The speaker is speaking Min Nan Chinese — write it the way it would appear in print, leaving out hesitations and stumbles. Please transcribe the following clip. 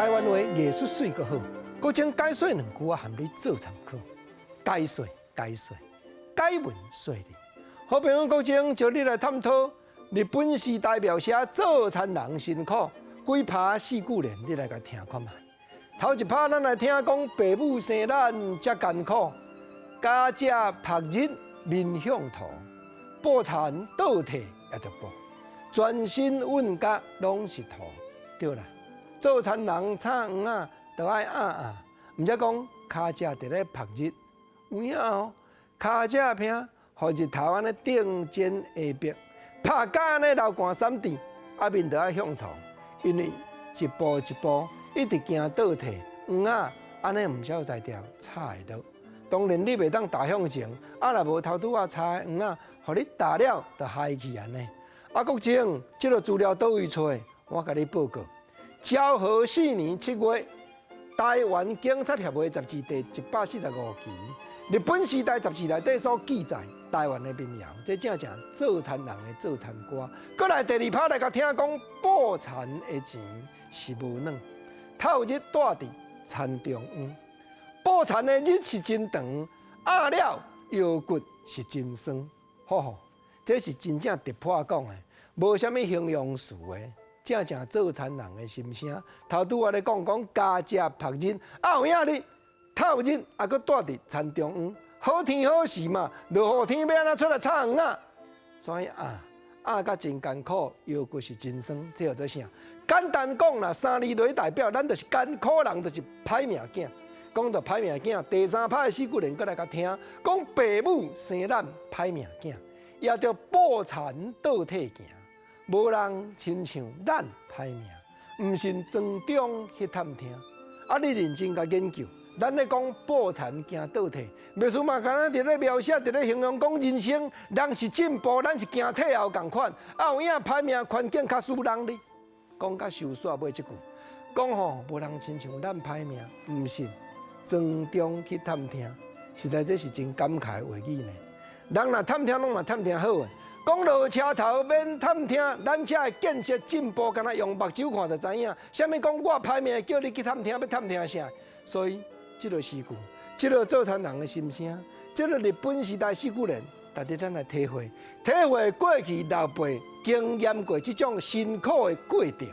台灣話藝術媠閣好，閣將解說兩句啊，含你做參考。解說解說，解文說理。好朋友國政招你來探討日本時代描寫做田人辛苦，幾拍四句聯，你來共聽看覓。頭一拍，咱來聽講爸母生咱遮艱苦，家食曝日面向塗，布田倒退也著布，全身穩甲攏是塗，對啦。做田人插黃仔，都愛壓壓，毋才講跤跡佇咧曝日，有影哦，跤跡坪，予日頭按呢頂煎下逼，曝甲按呢流汗潸滴，啊面著愛向塗，因為一步一步一直行倒退，黃仔按呢毋曉才調插會落。當然你袂當踏向前，啊若無頭拄仔插的黃仔，予你踏了就害去按呢。啊，國政這个資料佗位揣？我共你報告。昭和4年7月，台灣警察協會雜誌第145期，日本時代雜誌內底所記載台灣的民謠，這正正做田人的做田歌。閣來第二拍來共聽講，布田的錢是無軟，透日蹛佇田中央，布田的日是真長，壓了腰骨是真酸。吼吼，這是真正直破講的，無啥物形容詞的。正正做田人的心聲，頭拄仔咧講講家食曝日，啊有影日透日，啊閣蹛佇田中央，好天好時嘛，落雨天欲按怎出來插黃仔？所以啊，壓甲真艱苦，腰骨是真酸，這叫做啥？簡單講啦，三字來代表，咱就是艱苦人，就是歹命囝。講到歹命囝，第三拍的四句聯閣來共聽，講爸母生咱歹命囝，也著布田倒退行。無人親像咱歹命，毋信莊中去探聽。啊，你認真共研究，咱咧講布田行倒退，袂輸嘛，敢若佇咧描寫，佇咧形容講人生，人是進步，咱是行退後仝款。啊，有影歹命環境較輸人哩。講甲收煞尾這句，講吼無人親像咱歹命，毋信莊中去探聽，實在這是真感慨的話語呢。人若探聽，攏嘛探聽好的。講落車頭免探聽，咱遮的建設進步，敢若用目睭看就知影。啥物講我歹命，叫你去探聽，欲探聽啥？所以這个詩句，這个做田人的心聲，這个日本時代四句聯，值得咱來體會，體會過去老輩經驗過這種辛苦的過程。